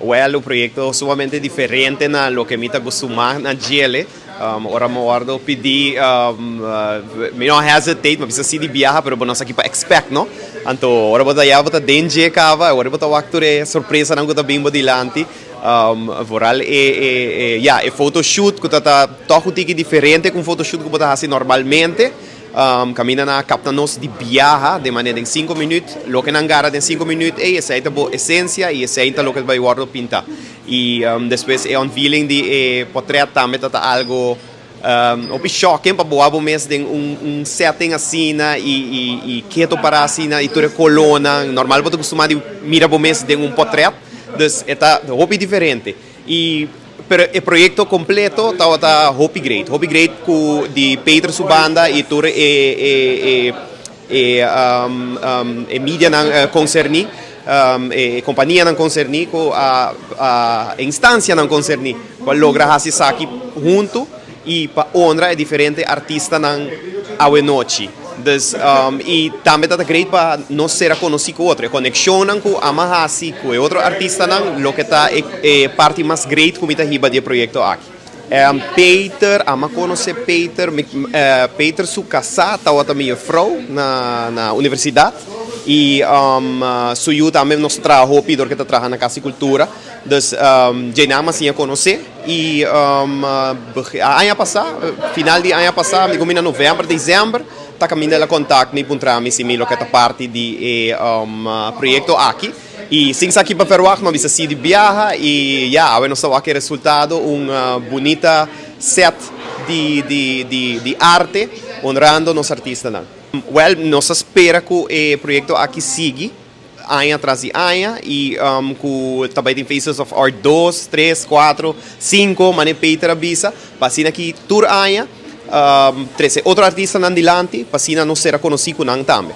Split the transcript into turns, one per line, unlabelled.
Well, un proyecto sumamente diferente na loke mi ta acostumbra na dje. Ora mi wordo pidi, mi no hesitate, ma bisa si di biaha, pero nos aki pa expect, no? Anto, ora bo ta ya bo ta den dje caba, ora bo ta wak tur e sorpresanan cu ta bin bo dilanti. Vooral e, ja, e photoshoot cu ta toch un tiki diferente cu photoshoot cu bo ta haci normalmente. Caminda nan a capta nos di biaha, di manera den 5 minuut, loke nan gara den 5 minuut, e esey ta bo esencia y esey ta loke ta bay wordo pinta. Y despues e unveiling di e portret tambe ta algo hopi shocking pa bo mes den un setting asina y keto para asina y tur e colornan. Normal bo ta costuma di mira bo mes den un portret, dus e ta hopi diferente. Y pero e proyecto completo ta hopi great, hopi great cu di Peter su banda y tur e media nan concerni, e compania nan concerni, cu a instancia nan concerni, pa logra haci esaki hunto y pa honra e diferente artistanan awe nochi. Dus y tambe ta great pa nos ser conoci cu otro. E conexion cu mi a haci cu otro artistanan, loke ta e parti mas great cu mi ta hiba di e proyecto aki. Peter, ami a conoce Peter, Peter su casa tabata mi juffrouw na universidad y su yiu tambe nos a traha hopi dor cu ta traha na Cas di Cultura. Dus djey mi a conoce y aña pasa, final di aña pasa, mi na november, december, ta caminda el a contact mi, puntra mi si mi lo kier ta parti di e proyecto aki. Y sin sa kico pa verwacht, m'a bisa si di biaha y ja, awe nos ta wak e resultado, un bunita set di arte, honrando nos artistanan. Well, nos ta spera cu e proyecto aki sigui aña tras di aña y cu tambe tin Faces of Art 2, 3, 4, 5, manera Peter a bisa, pa asina aki tur aña, trece otro artistanan dilanti, pa asina nos ser conoci cu nan tambe.